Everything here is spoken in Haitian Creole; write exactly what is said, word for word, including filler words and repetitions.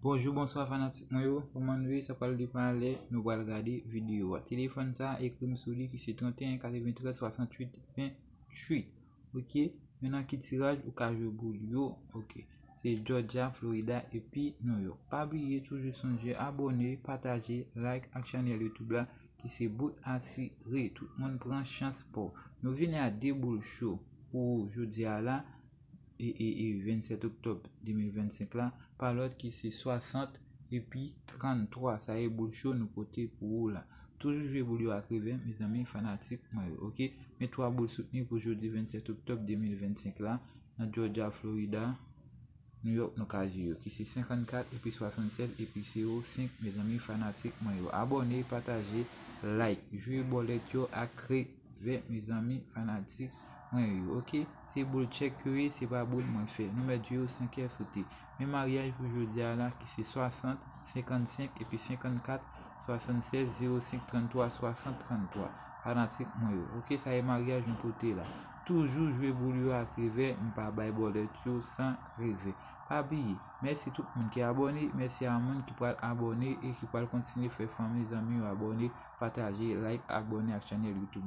Bonjou, bonswa fanatik mwen yo. Kòman nou ye? Sa pral depann lè nou pral gade videyo a. Telefòn sa a, ekri m sou li ki se trannteyen katreventrèz swasanntuit venntuit. Ok. Men nan ki tiraj ou ka jwe boul yo? Ok. Se Georgia, Florida epi New York. Pa bliye toujou sonje abòne, pataje, like ak chanèl YouTube la ki se Bout Asire. Tout moun pran chans pa w. Nou vini a de boul cho pou jodi a la e, e, e vennsèt oktòb de mil vennsenk la, pa lòt ki se swasant epi tranntwa. Sa e boul cho nou pote pou ou la. Toujou jwe boul yo ak revè, mezanmi, fanatik mwen yo, ok? Men twa boul soutni pou jodi vennsèt oktòb de mil vennsenk la, nan Georgia, Florida, New York, nou ka jwe yo, ki se senkannkat epi swasannsèz epi zewo senk, mezanmi, fanatik mwen yo. Abòne, pataje, like, jwe bòlèt yo ak revè, mezanmi, fanatik mwen yo, ok? Se boul tchèk yo ye, se pa boul mwen fè. Nou mèt jwe yo san kè sote. Men maryaj pou jodi a la ki se swasant, senkannsenk epi senkannkat, swasannsèz, zewo senk, tranntwa, swasant, tranntwa. Fanatik mwen yo, ok? Sa e maryaj nou pote la. Toujou jwe boul yo ak revè, m pa bay bòlèt yo san revè. Pa bliye, mèsi tout moun ki abòne, mèsi a moun ki pral abòne e ki pral kontinye fè fanmi, zanmi yo abòne, pataje, like, abòne ak chanèl YouTube.